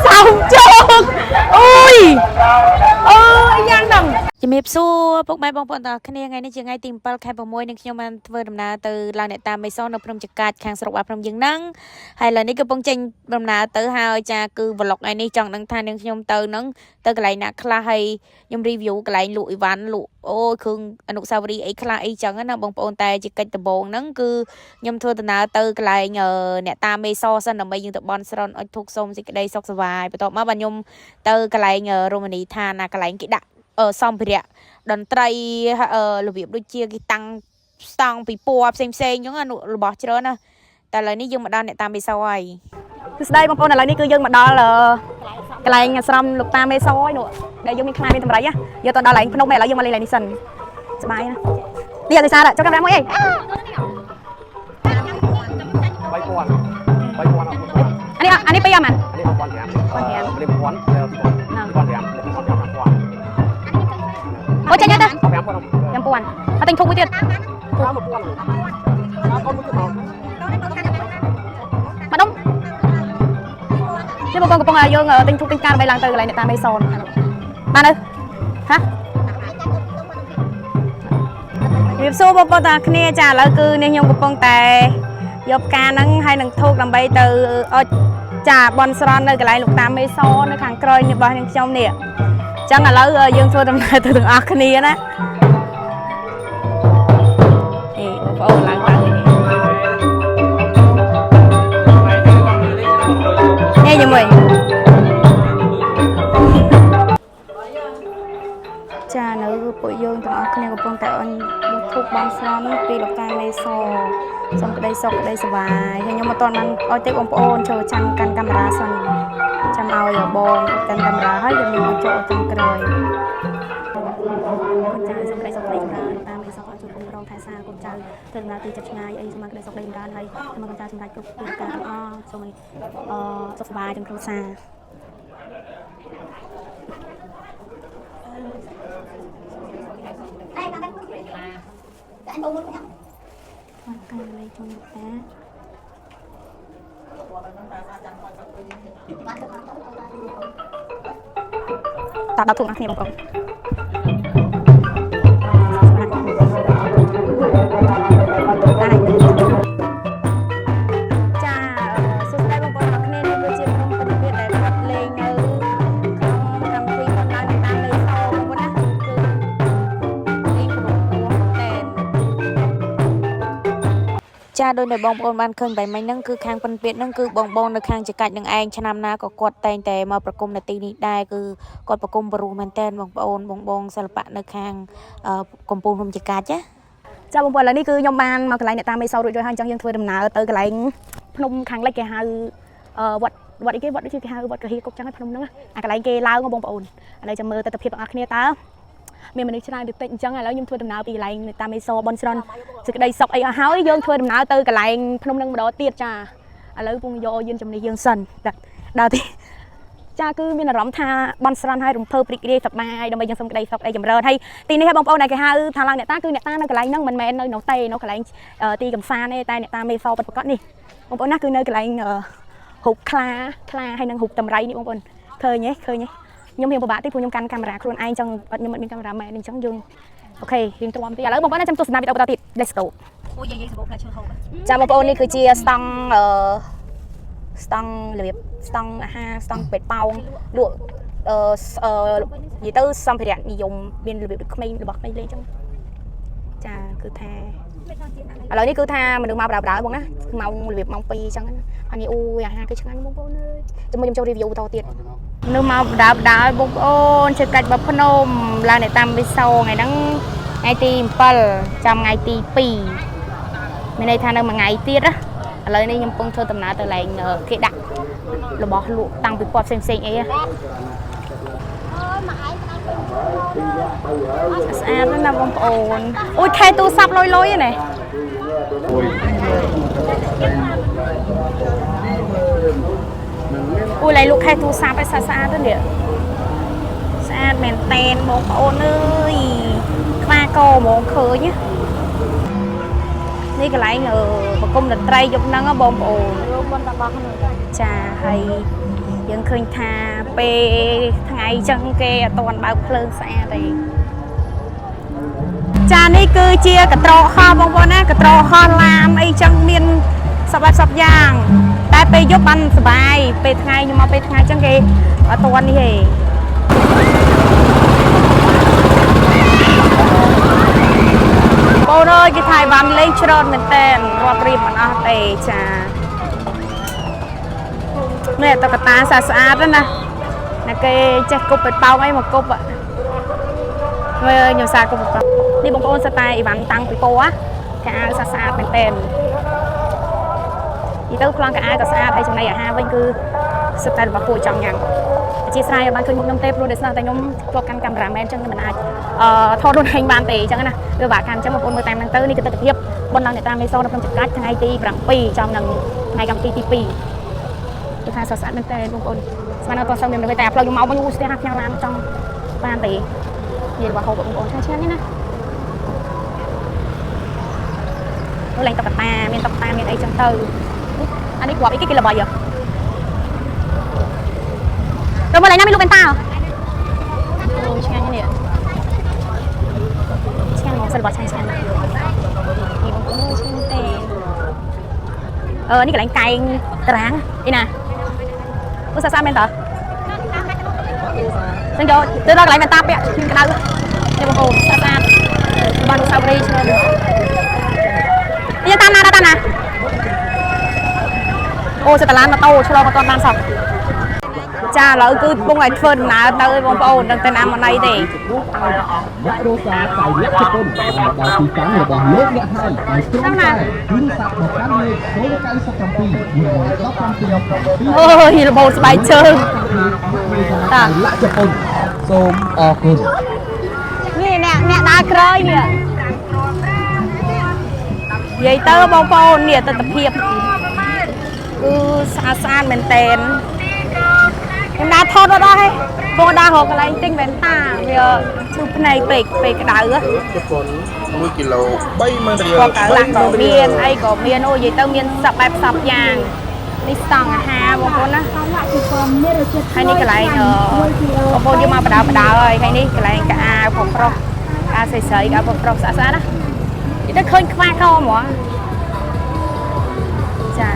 សោមជោគអូយអូយយ៉ាងហ្នឹង ជំរាបសួរពុកម៉ែបងប្អូនទាំងអស់គ្នាថ្ងៃនេះជាថ្ងៃទី7ខែ6នឹងខ្ញុំបានធ្វើដំណើរទៅឡើងអ្នកតាមមេសនៅភ្នំចកាចខាងស្រុកបាភ្នំយើងហ្នឹងហើយឥឡូវនេះកំពុងចេញដំណើរទៅហើយចាគឺ vlog ថ្ងៃនេះចង់ដឹងថានឹងខ្ញុំទៅហ្នឹងទៅកន្លែងណាខ្លះហើយខ្ញុំ review កន្លែងលក់អីវ៉ាន់លក់អូយគ្រឿងអនុស្សាវរីយ៍អីខ្លះអីចឹងណាបងប្អូនតែជាកិច្ចដំបូងហ្នឹងគឺខ្ញុំធ្វើដំណើរទៅកន្លែងអ្នកតាមេសសិនដើម្បីយើងទៅបន់ស្រន់អុជធូបសុំសេចក្តីសុខសប្បាយបន្ទាប់មកបាទខ្ញុំទៅកន្លែងរមណីយដ្ឋានណាកន្លែងគេដាក់សម្ភារៈ តន្ត្រីរបៀបដូចជាគេតាំងស្តង់ពីពណ៌ផ្សេងផ្សេងអញ្ចឹងណារបស់ច្រើនណាតែឥឡូវនេះយើងមកដល់អ្នកតាមមេសហើយ សួស្តីបងប្អូនឥឡូវនេះគឺយើងមកដល់កន្លែងអាស្រមលោកតាមេសយនោះដែលយើងមានខ្លាមានតម្រៃណាយកទៅដល់កន្លែងភ្នំឯឥឡូវយើងមកលេងកន្លែងនេះសិនសប្បាយណានេះអត់ទេសារចូលកាមេរ៉ាមួយអី 3000 3000អត់ អានេះអានេះពីរអត់ម៉ាន នេះ1500នេះ1000 2000 2500 អូចេញទៅ 5000 5000អត់ទិញធុកមួយទៀត 1000អត់កូនមួយទៀតមក មកដុំនេះបងប្អូនកំពុងឲ្យយើងទិញធុកទិញការដើម្បីឡើងទៅកន្លែងអ្នកតាមេសបានទៅហ៎ ជំរាបសួរបងប្អូនទាំងអស់គ្នាចាឥឡូវគឺនេះខ្ញុំកំពុងតែយកផ្កាហ្នឹងហើយនឹងធូបដើម្បីទៅអុជចាបន់ស្រន់នៅកន្លែងលោកតាមេសនៅខាងក្រោយនេះរបស់នាងខ្ញុំនេះអញ្ចឹងឥឡូវយើងធ្វើដំណើរទៅទាំងអស់គ្នាណាអេបងប្អូនឡើងទៅនេះនេះជាមួយ ចានៅគឺពួកយើងទាំងអស់គ្នាកំពុងតែអន់យកធូបបានស្រន់ពីលោកតាមេសសូមក្តីសុខក្តីសប្បាយហើយខ្ញុំមិនទាន់បានឲ្យទេបងប្អូនចូលចាំកាន់កាមេរ៉ាសិនចាំឲ្យបងកាន់កាមេរ៉ាហើយខ្ញុំមកចូលចាំក្រោយ កូនចៅសូមក្តីសុខក្តីចម្រើនលោកតាមេសឲ្យជួយគ្រប់គ្រងថែសារកូនចៅធ្វើដំណើរទីចិត្តឆ្ងាយអីសូមឲ្យក្តីសុខក្តីចម្រើនហើយសូមឲ្យកូនចៅសម្រេចគ្រប់កិច្ចការទាំងអស់សូមឲ្យអឺសុខសប្បាយទាំងគ្រួសារ បានកាន់លេខជូនលោកតា តដល់ធំអស់គ្នាបងប្អូន ចាសួស្តីបងប្អូនទាំងអស់គ្នានេះគឺជាក្រុមពិនិត្យដែលគាត់លេងនៅក្នុងកម្មវិធីផងដែរនៅតាមលេខសបងប្អូនណាគឺលេងគ្រប់ពោះតែចាដោយដែលបងប្អូនបានឃើញបែបមិញហ្នឹងគឺខាងពិនពៀតហ្នឹងគឺបងបងនៅខាងចកាច់នឹងឯងឆ្នាំណាក៏គាត់តែងតែមកប្រគំនៅទីនេះដែរគឺគាត់ប្រគំបរុសមែនតែនបងប្អូនបងបងសិល្បៈនៅខាងកំពូលភ្នំចកាច់ណា ចាបងប្អូនឥឡូវនេះគឺខ្ញុំបានមកកន្លែងអ្នកតាមេសោរួចរាល់ហើយអញ្ចឹងយើងធ្វើដំណើរទៅកន្លែងភ្នំខាងលិចគេហៅវត្តវត្តអីគេវត្តដូចជាគេហៅវត្តកាហៀគុកចឹងហើយភ្នំហ្នឹងអាកន្លែងគេឡើងបងប្អូនឥឡូវចាំមើលទស្សនភាពទាំងអស់គ្នាតើមានមនុស្សច្រើនតិចអញ្ចឹងឥឡូវខ្ញុំធ្វើដំណើរពីកន្លែងអ្នកតាមេសោបនស្រន់សេចក្តីសុខអីអស់ហើយយើងធ្វើដំណើរទៅកន្លែងភ្នំហ្នឹងម្ដងទៀតចាឥឡូវពងយកយានជំនិះយើងសិនដល់ទីចាគឺមានអារម្មណ៍ថាបន់ស្រន់ហើយរំភើបរីករាយសប្បាយដើម្បីយើងសុំក្តីសុខក្តីចម្រើនហើយទីនេះហើយបងប្អូនដែលគេហៅថាឡើងអ្នកតាគឺអ្នកតានៅកន្លែងហ្នឹងមិនមែននៅនោះទេនៅកន្លែងទីកំសាន្តទេតែអ្នកតាមេសពិតប្រាកដនេះបងប្អូនណាគឺនៅកន្លែងរូបខ្លាខ្លាហើយនឹងរូបតម្រៃនេះបងប្អូនឃើញទេឃើញទេខ្ញុំរៀងពិបាកតិចព្រោះខ្ញុំកាន់កាមេរ៉ាខ្លួនឯងចឹងអត់ខ្ញុំអត់មានកាមេរ៉ាមែនអញ្ចឹងយើង OK រៀងទ្រាំតិចឥឡូវបងប្អូនចាំទស្សនាវីដេអូបន្តទៀត Let's go អូយាយយាយសម្បូរផ្លែឈើហូប ចាបងប្អូននេះគឺជាស្តង់អឺស្តង់របៀបស្តង់អាហារស្តង់ពេទ្យប៉ោងលក់អឺអឺនិយាយទៅសម្ភារៈនិយមមានរបៀបដូចក្មេងរបស់ក្មេងលេងចឹងចាគឺថាឥឡូវនេះគឺថាមនុស្សមកប្រើប្រើបងណាម៉ោងរបៀបម៉ោង2ចឹងណាអានេះអូយអាហារគឺឆ្ងាញ់បងប្អូនអើយចាំខ្ញុំចូល review បន្តទៀត នៅមកបដាបដាឲ្យបងប្អូនជិះកាច់បភ្នំឡើងនៅតាមវិសោថ្ងៃហ្នឹងថ្ងៃទី7ចាំថ្ងៃទី2មានន័យថានៅមួយថ្ងៃទៀតណាឥឡូវនេះខ្ញុំកំពុងធ្វើដំណើរទៅឡែងគេដាក់របស់លក់តាំងពីពណ៌ផ្សេងផ្សេងៗអីណាស្អាតណាស់ណាបងប្អូនអូយខែទូរស័ព្ទលុយលុយហ្នឹងអូយឡៃលក់ខែទូរស័ព្ទឲ្យស្អាតស្អាតទៅនេះស្អាតមែនតែនបងប្អូនអើយខ្វាកហ្មងឃើញណា នេះកន្លែងប្រគំតន្ត្រីយប់ហ្នឹងហ៎បងប្អូន រោមបន្តរបស់ហ្នឹង ចាហើយយើងឃើញថាពេលថ្ងៃចឹងគេអត់ទាន់បើកភ្លើងស្អាតទេចានេះគឺជាកត្រកហោះបងប្អូនណាកត្រកហោះឡានអីចឹងមានសពបែបសពយ៉ាងតែពេលយប់បានសប្បាយពេលថ្ងៃខ្ញុំមកពេលថ្ងៃចឹងគេអត់ទាន់នេះទេបងអើយគេថាបានលេងច្រើនមែនតើរាប់រៀបមិនអស់ទេចានេះតុក្កតាស្អាតស្អាតណាណាគេចេះគប់បេប៉ោងអីមកគប់មើលខ្ញុំសាគប់បេប៉ោងនេះបងប្អូនសតែអីវ៉ាន់តាំងពីពណ៌កៅអៅស្អាតស្អាតមែនតើនិយាយទៅប្លង់កៅអៅក៏ស្អាតហើយចំណីអាហារវិញគឺសុទ្ធតែរបស់ពួកចង់ញ៉ាំអធិស្ឋានឲ្យបានឃើញមុខខ្ញុំទេព្រោះដោយសារតែខ្ញុំធ្លាប់កាន់កាមេរ៉ាមែនអញ្ចឹងខ្ញុំមិនអាចថតខ្លួនឯងបានទេអញ្ចឹងណាវាបាក់កាន់អញ្ចឹងបងប្អូនមើលតាមហ្នឹងទៅនេះគឺទស្សនវិជ្ជាបុណ្យឡើងអ្នកតាមមេសនៅក្នុងចកាច់ថ្ងៃទី7ចំនឹងថ្ងៃកម្មទី2គឺថាស្អាតមែនតើបងប្អូនស្មានអត់តសូវមានតែផ្លូវខ្ញុំមកវិញស្ទះហាផ្ញើឡានចង់បានទេនិយាយរបស់ហូបបងប្អូនឆ្ងាញ់ឆ្ងាញ់ណាអូឡើងតុក្កតាមានតុក្កតាមានអីចឹងទៅអានេះគ្រាប់អីគេគេល្បីហ៎ទៅមើលឡើងណាមានលក់មែនតាអូឆ្ងាញ់នេះឆ្ងាញ់មកសិលបឆ្ងាញ់ឆ្ងាញ់នេះបងប្អូនឆ្ងាញ់ទេអឺនេះកន្លែងកែងតារាងអីណាអូសាសាមែនតាចឹងយកទៅដល់កន្លែងមែនតាពាក់ខ្ញុំក្តៅនេះបងប្អូនស្អាតស្អាតបានអនុស្សាវរីយ៍ច្រើនយើងតាមណាតាមណាអូសិតឡានម៉ូតូឆ្លងអត់ទាន់បានសោះចាឥឡូវគឺកំពុងតែធ្វើដំណើរទៅឯងបងប្អូនដឹងទៅណាមកណីទេ អ្នករសាសៃលក្ខជប៉ុនបានដល់ទីតាំងរបស់លោកអ្នកហើយដោយគ្រាន់តែទូរស័ព្ទមកកាន់លេខ097 117 អូយរបូតស្បែកជើង តាលក្ខជប៉ុនសូមអរគុណ នេះអ្នកអ្នកដើរក្រោយនេះនិយាយទៅបងប្អូននេះទស្សនភាពគឺស្អាតស្អាតមែនតែនខ្ញុំដើរថតអត់ដល់ហេបងដើររកកន្លែងទិញវ៉ែនតាវាឈឺភ្នែកពេកពេលក្តៅហ៎ ជប៉ុន1គីឡូ30000រៀល ក៏កៅឡាក់ក៏មានអីក៏មានអូនិយាយទៅមានសពបែបសពយ៉ាងនេះស្តង់អាហារបងប្អូនណាហើយនេះកន្លែងបងប្អូនយកមកបដើបដើហើយហើយនេះកន្លែងកៅអៅប្រុសប្រុសកៅស្រីស្រីកៅប្រុសប្រុសស្អាតស្អាតណានិយាយទៅឃើញខ្វះខហ្មងចា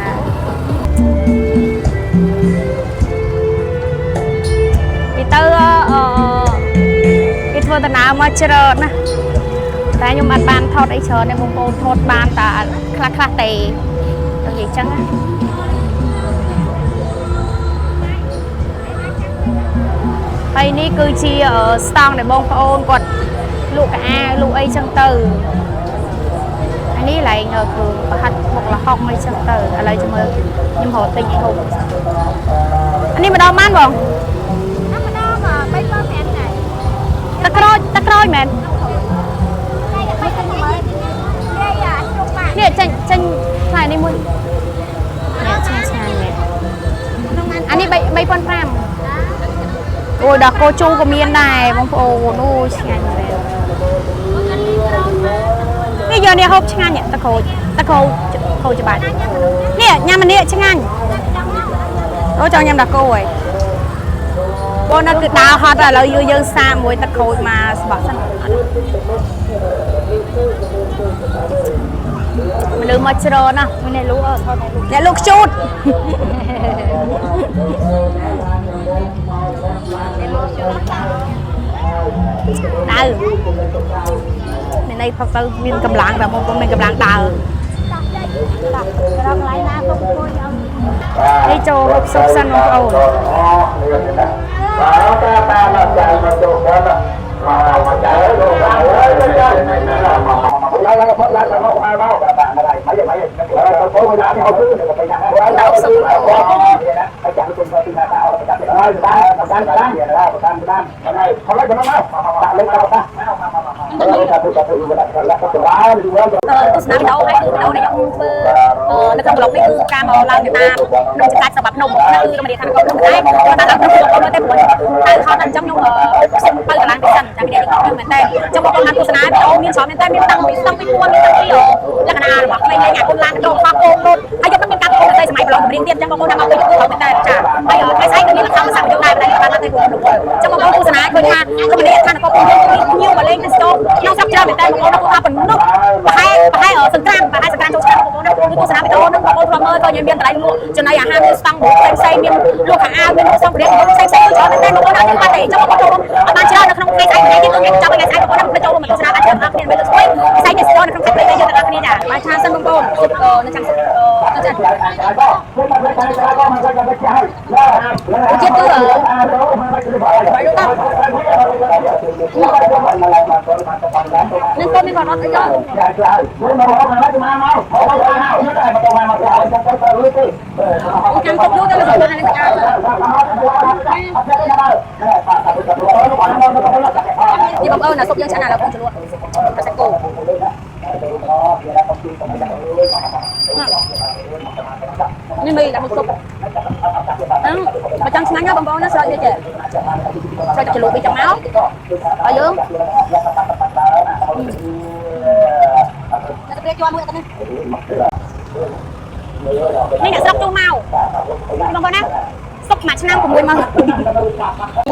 ពីទៅអឺគេធ្វើដំណើរមកច្រើនណាតែខ្ញុំអត់បានថតអីច្រើនទេបងប្អូនថតបានតែខ្លះខ្លះទេទៅនិយាយចឹងណាហើយនេះគឺជាស្តង់ដែលបងប្អូនគាត់លក់កៅអៅលក់អីចឹងទៅហើយនេះឡើងគឺប្រហិតបុកល្ហុងអីចឹងទៅឥឡូវចាំមើលខ្ញុំរកទិញអីហូបអានេះម្ដងបានបង ម្ដង3.5ដែរ ទឹកក្រូចទឹកក្រូចមែន តែបីទៅនិយាយនិយាយអាជ្រុកបាន នេះចេញចេញផ្លែនេះមួយនេះឆ្ងាញ់ឆ្ងាញ់នេះអានេះ3 3500អូយដល់គោជូក៏មានដែរបងប្អូនអូយឆ្ងាញ់មែននេះយកនេះហូបឆ្ងាញ់ទឹកក្រូចទឹកក្រូចក្រូចច្បាច់នេះញ៉ាំម្នាក់ឆ្ងាញ់អូចង់ញ៉ាំដល់គោហើយបងនៅគឺដើរហត់ឥឡូវយើងសាកមួយទឹកក្រូចមកស្បោះសិនមនុស្សមកច្រើនណាស់ នេះលក់អត់ថតនេះលក់ អ្នកលោកជូតដៅមានន័យផឹកទៅមានកម្លាំងតែបងប្អូនមានកម្លាំងដើរ តោះក្រកន្លែងណាក៏គួយឲ្យ នេះចូលហូបស៊ុបសិនបងប្អូន បាទតាតាមកចៅមកចូលមកមកចៅលោកអើយចៅឡើងឡើងផុតឡើងមកមកមកបាទមកហើយមកហើយទៅទៅមកដាក់មកគឺទៅណាទៅសុខទៅចាំគុំទៅទីណាទៅចាំហើយតាមតាមតាមតាមតាមហើយខលទៅមកដាក់លេខទៅតាទៅទៅទៅទៅ ទស្សនាវីដេអូហើយគឺវីដេអូដែលខ្ញុំធ្វើ នៅក្នុង vlog នេះគឺការមកឡើងទៅតាមភ្នំចកាច់សម្រាប់ភ្នំណាគឺរមណីយដ្ឋាននគរភ្នំតែគាត់បានឡើងភ្នំបងប្អូនមើលទេព្រោះទៅខត់អញ្ចឹងខ្ញុំសុំទៅកន្លងទៅសិនចាំមានខ្ញុំមែនតើអញ្ចឹងបងប្អូនបានទស្សនាវីដេអូមានច្រើនមែនតើមានតាំងពីស្ទឹងពីពួនមានតាំងពីលក្ខណៈរបស់ក្មេងលេងអាកូនឡានទៅខោកូនលោតហើយយកទៅមានការប្រកួតនៅសម័យប្រឡងចម្រៀងទៀតអញ្ចឹងបងប្អូនតាមមកទៅគឺមែនតើចាហើយថ្ងៃស្អែកនឹងមានលក្ខណៈសាមញ្ញដែរបានឡើងទៅក្រុមរវល់អញ្ចឹងបងប្អូនទស្សនាឃើញថារមណីយដ្ឋាននគរភ្នំយើងមានភ្ញៀវមកលេងទេសចរក្នុងស្រុកច្រើនមែនតើបងប្អូនថាពនុកប្រហែលប្រហែលសង្ក្រានប្រហែលសង្ក្រានចូលឆ្នាំបងប្អូនណាគឺទស្សនាវីដេអូហ្នឹងបងប្អូនធ្លាប់មើលក៏យើងមានកន្លែងលក់ចំណីអាហារមានស្តង់ផ្សេងផ្សេងមានលក់ខោអាវមានលក់សម្ភារៈផ្សេងផ្សេងគឺច្រើនមែនតើបងប្អូនអត់បាត់ទេអញ្ចឹងបងប្អូនចូលរួមអត់បានច្រើននៅក្នុងថ្ងៃស្អែកថ្ងៃទៀតគឺថ្ងៃចប់ថ្ងៃស្អែកបងប្អូនណាចូលរួមទស្សនាបានច្រើនអស់គ្នាមិនលើកស្ទួយផ្សេងទេសចរនៅក្នុងខេត្តព្រៃវែងយើងទាំងអស់គ្នាចាបាយឆាសិនបងប្អូននៅចាំទៅចាជាតិគឺនឹងកូនមានគាត់អត់អីទេចាំទុកយូរទៅលើខ្លួននេះនេះបងប្អូនណាសុបយើងឆ្ងាញ់ណាស់ឡើយបងជ្រលក់សាច់គោនេះមីដាក់មួយស៊ុបអឺបើចង់ឆ្ងាញ់ណាបងប្អូនណាស្រោចវាចេះស្រោចទឹកជ្រលក់វាចឹងមកហើយយើងតែព្រាជាប់មួយអត់នេះនេះអ្នកស្រុកជុះមកបងប្អូនណាសុកមួយឆ្នាំ6ម៉ឺន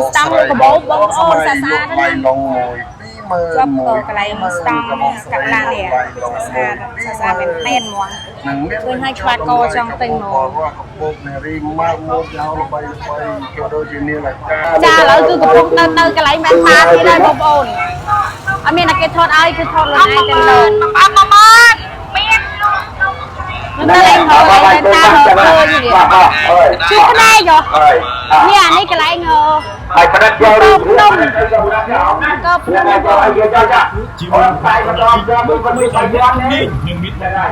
ស្តង់កបោបងប្អូនសាសាណាជាប់កន្លែងមកស្តង់កាក់ឡាននេះស្អាតស្អាតមែនទែនហ្មងឃើញឲ្យឆ្វាត់កចង់ទិញហ្មង កំពុងនារីមកមកយកល្បីល្បីក៏ដូចជានាឡិកា ចាឥឡូវគឺកំពុងទៅទៅកន្លែងមែនតាទៀតហើយបងប្អូនអត់មានតែគេថតឲ្យគឺថតខ្លួនឯងទាំងលើ អត់10000មាន នឹងទៅលេងហៅមែនតាឃើញនេះជួភ្នែកហ៎នេះអានេះកន្លែង ហើយផ្ដិតយករូប ភ្នំក៏ភ្នំ យកឲ្យយកចា ជីវិត បាយម្ដងយកមួយមួយបាយយកនេះ នឹងមាន តែបាយ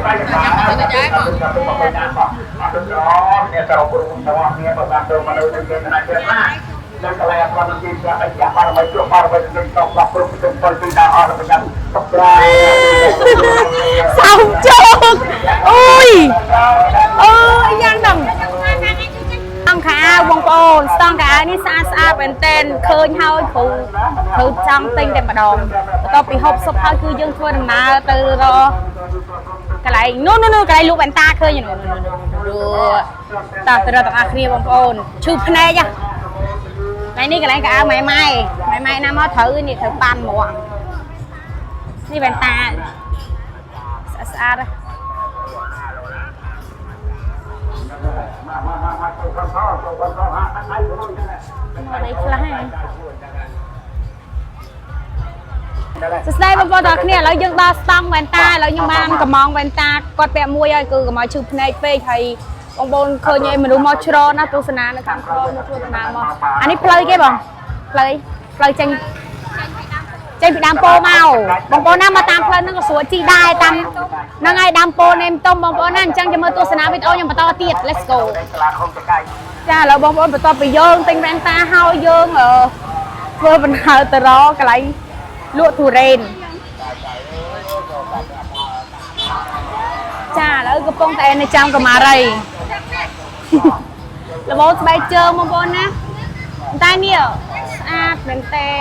បាយបាយអ្នកទៅព្រមទាំងអស់គ្នាបើបានទៅមកនៅទីណាទៀតណានៅកន្លែងអត់បានទីស្រាប់អាយ៉ាបារមីជ្រុះបារមីនឹងតបដល់គ្រប់ទាំង7ទីដល់អស់ដល់ចាំតបប្រា សោមជោគអូយអើយយ៉ាងហ្នឹងអង្គខោអាវបងប្អូនស្តង់ខោអាវនេះស្អាតស្អាតមែនទែនឃើញហើយគ្រូគ្រូចង់ទិញតែម្ដងបន្ទាប់ពីហូបស៊ុបហើយគឺយើងធ្វើដំណើរទៅរកកន្លែងនោះនោះនោះកន្លែងលក់វ៉ែនតាឃើញនោះនោះនោះតោះទៅរកទាំងអស់គ្នាបងប្អូនឈឺភ្នែកថ្ងៃនេះកន្លែងកៅអៅម៉ែម៉ែម៉ែម៉ែណាមកត្រូវនេះត្រូវប៉ាន់ហ្មងនេះវ៉ែនតាស្អាតស្អាតនេះខ្លះហើយសួស្តីបងប្អូនទាំងគ្នាឥឡូវយើងដល់ស្តង់វ៉ែនតាឥឡូវខ្ញុំបានកំងវ៉ែនតាគាត់ពាក់មួយហើយគឺកំឲ្យឈឺភ្នែកពេកហើយបងប្អូនឃើញឯមនុស្សមកច្រើនណាស់ទស្សនានៅខាងក្រោមមកធ្វើដំណើរមកអានេះផ្លូវគេបងផ្លូវផ្លូវចេញចេញពីដើមពោមកបងប្អូនណាមកតាមផ្លូវហ្នឹងក៏ស្រួលជិះដែរតាមហ្នឹងហើយដើមពោនេមតុំបងប្អូនណាអញ្ចឹងចាំមើលទស្សនាវីដេអូខ្ញុំបន្តទៀត Let's go ចាឥឡូវបងប្អូនបន្ទាប់ពីយើងទិញវ៉ែនតាហើយយើងធ្វើបណ្ដើរទៅរកកន្លែងលក់ទុរេនចាឥឡូវកំពុងតែនៅចាំកម្មារីលបោស្បែកជើងបងប្អូនណាតែនេះស្អាតមែនទែ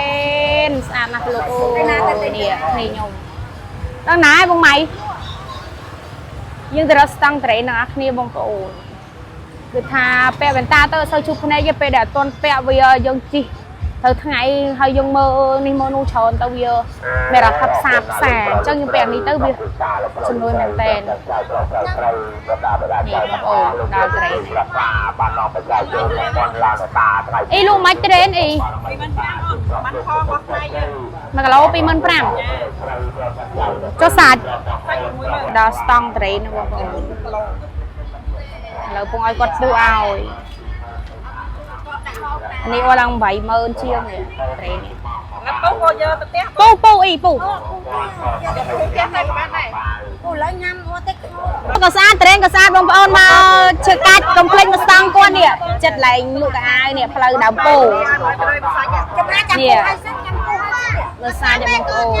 នស្អាតណាស់លោកអូននេះនេះខ្ញុំដល់ណាឯងបងម៉ៃយើងទៅរកស្តង់ត្រេនទាំងអស់គ្នាបងប្អូនគឺថាពាក់វ៉ែនតាទៅអត់សូវជួបភ្នែកទេពេលដែលអត់ទាន់ពាក់វាយើងជិះទៅថ្ងៃហើយយើងមើលនេះមើលនោះច្រើនទៅវាមានអារម្មណ៍ថាផ្សាផ្សាអញ្ចឹងយើងពាក់នេះទៅវាជំនួយមែនទែននេះបងប្អូនដល់ត្រេនអីលក់មិនត្រេនអី1គីឡូ25000ចុះសាច់ដល់ស្តង់ត្រេនបងប្អូនឥឡូវពងឲ្យគាត់ពុះឲ្យនេះអស់ឡើង80000ជាងនេះត្រេននេះ ពូក៏យកទៅផ្ទះ ពូពូអីពូ ផ្ទះតែក៏បានដែរពូឡើយញ៉ាំអត់ទេ ក៏ស្អាតត្រេនក៏ស្អាតបងប្អូនមកឈើកាច់កុំភ្លេចមកស្តង់គាត់នេះចិត្តឡែងលក់កៅអៅនេះផ្លូវដើមពោនេះមើលសាច់បងប្អូន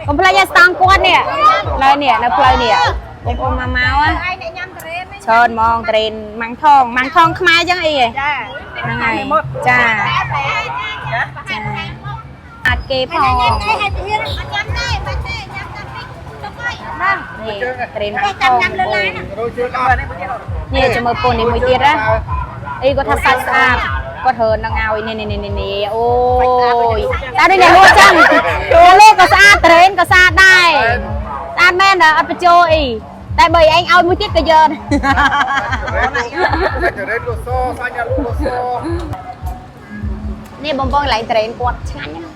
កុំភ្លេចឲ្យស្តង់គាត់នេះឡើយនេះនៅផ្លូវនេះបងប្អូនមកមក ឯងអ្នកញ៉ាំ ច្រើនហ្មងត្រេនម៉ាំងថងម៉ាំងថងខ្មែរចឹងអីហ៎ ចា ហ្នឹងហើយចាអាចគេផង ញ៉ាំទេហើយទៀតអត់ញ៉ាំទេបាច់ទេញ៉ាំតាមពីទុកហើយណា នេះត្រេនម៉ាំងថ ចាំ ង ញ៉ាំលើឡាន នេះចាំមើលពូនេះមួយទៀតណាអីគាត់ថាសាច់ស្អាតគាត់រើនឹងឲ្យនេះនេះនេះនេះអូយតែនេះអ្នកលក់ចឹងអ្នកលក់ក៏ស្អាតត្រេនក៏ស្អាតដែរស្អាតមែនអត់បញ្ចូលអីតែបើឯងឲ្យមួយទៀតក៏យក រេតលសសាញ់លស នេះបងបងកន្លែងត្រេនគាត់ឆ្ងាញ់ណាស់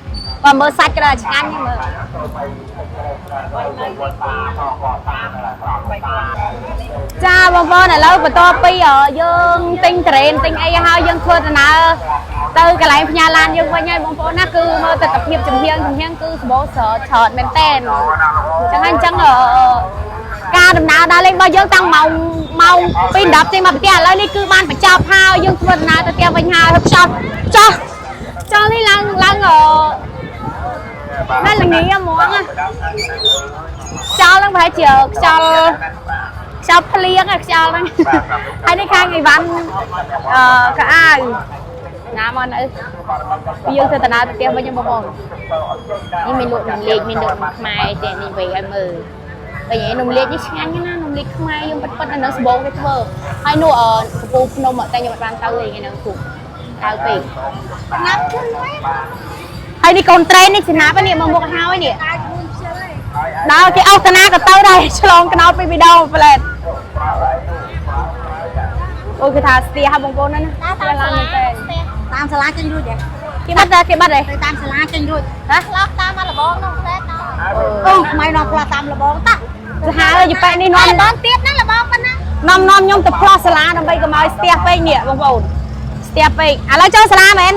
បើមើលសាច់ក៏ដល់ឆ្ងាញ់ហ្នឹងមើលចាបងប្អូនឥឡូវបន្ទាប់ពីយើងទិញត្រេនទិញអីហើយយើងធ្វើដំណើរទៅកន្លែងផ្ញើឡានយើងវិញហើយបងប្អូនណាគឺមើលទស្សនភាពចំហៀងចំហៀងគឺសម្បូរស្រច្រើនមែនតែនអញ្ចឹងហើយអញ្ចឹងការដំណើរដើរលេងរបស់យើងតាំងម៉ោងម៉ោង2:10ចេញមកផ្ទះឥឡូវនេះគឺបានបញ្ចប់ហើយយើងធ្វើដំណើរទៅផ្ទះវិញហើយខ្យល់ចោះចោះនេះឡើងឡើងអមែនល្ងាហ្មងណាខ្យល់ហ្នឹងប្រហែលជាខ្យល់ខ្យល់ភ្លៀងខ្យល់ហ្នឹងហើយនេះខាងអីវ៉ាន់អឺកៅអៅណាមកនៅយើងធ្វើដំណើរទៅផ្ទះវិញបងប្អូននេះមានលក់នំលេកមានលក់នំខ្មែរទេនេះវិញឲ្យមើលតែនិយាយនំលេកនេះឆ្ងាញ់ណាស់នំលេកខ្មែរយើងពិតពិតនៅនឹងសបងគេធ្វើហើយនោះកពូភ្នំតែខ្ញុំអត់បានទៅទេថ្ងៃហ្នឹងគូទៅពេក ណាប់ជឿហើយ ហើយនេះកូនត្រេននេះចំណាប់នេះមកមុខហើយនេះ តែមួយជឿហើយ ដល់គេអោសតាណាក៏ទៅដែរឆ្លងកណោតពីវីដេអូផ្លែតអូគេថាស្ទះហ่ะបងប្អូនណា តាមសាលាតាមសាលាចេញរួចទេ គេបាត់គេបាត់ទេ ទៅតាមសាលាចេញរួច ហ៎ ផ្លោះតាមលបងនោះផ្លែតអូថ្មីនាំផ្លោះតាមលបងតា សាហាវយប៉ែនេះនាំ លបងទៀតណាលបងប៉ុណ្ណា នាំនាំខ្ញុំទៅផ្លោះសាលាដើម្បីកុំឲ្យស្ទះពេកនេះបងប្អូនស្ទះពេកឥឡូវចូលសាលាមែន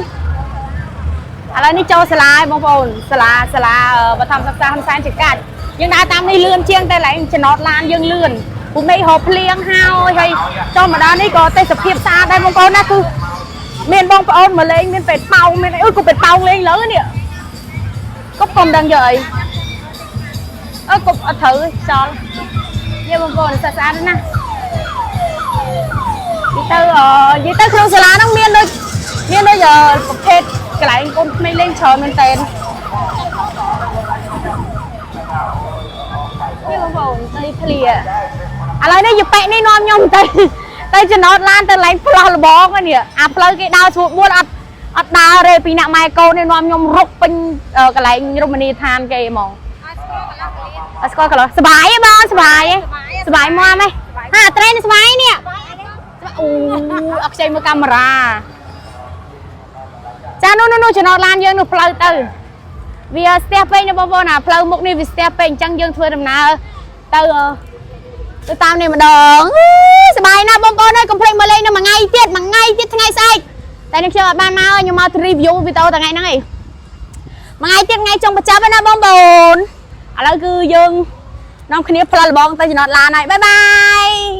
ឥឡូវនេះចូលសាលាហើយបងប្អូនសាលាសាលាបឋមសិក្សាហ៊ុនសែនចកាច់យើងដើរតាមនេះលឿនជាងតែឡើងចំណតឡានយើងលឿនពូមេឃហូបភ្លៀងហើយហើយចូលមកដល់នេះក៏ទេសភាពស្អាតដែរបងប្អូនណាគឺមានបងប្អូនមកលេងមានពេទ្យប៉ោងមានអីអុយគូពេទ្យប៉ោងលេងលើនេះគប់កុំដឹងយកអីអើគប់អត់ត្រូវចោលនេះបងប្អូនស្អាតណាស់និយាយទៅនិយាយទៅក្នុងសាលាហ្នឹងមានដូចមានដូចប្រភេទកន្លែងកូនក្មេងលេងច្រើនមែនតើនេះបងប្អូនទៅធ្លាឥឡូវនេះយប៉ែនេះនាំខ្ញុំទៅទៅចំណតឡានទៅឡើងផ្លោះលបងនេះអាផ្លូវគេដើរស្រួលបួនអត់អត់ដើរទេពីអ្នកម៉ែកូននេះនាំខ្ញុំរុកពេញកន្លែងរមណីយដ្ឋានគេហ្មងអត់ស្គាល់កន្លោះសបាយទេបងសបាយទេសបាយមាំទេហាត្រេនសបាយនេះអូអត់ខ្ចីមើលកាមេរ៉ាចានោះនោះចំណតឡានយើងនោះផ្លូវទៅវាស្ទះពេកណាបងប្អូនអាផ្លូវមុខនេះវាស្ទះពេកអញ្ចឹងយើងធ្វើដំណើរទៅទៅតាមនេះម្ដងសបាយណាស់បងប្អូនអើយកុំភ្លេចមកលេងនៅមួយថ្ងៃទៀតមួយថ្ងៃទៀតថ្ងៃស្អែកតែនេះខ្ញុំអត់បានមកខ្ញុំមក review វីដេអូថ្ងៃហ្នឹងឯងមួយថ្ងៃទៀតថ្ងៃចុងបញ្ចប់ហើយណាបងប្អូនឥឡូវគឺយើងនាំគ្នាផ្លូវលបងទៅចំណតឡានហើយបាយបាយ។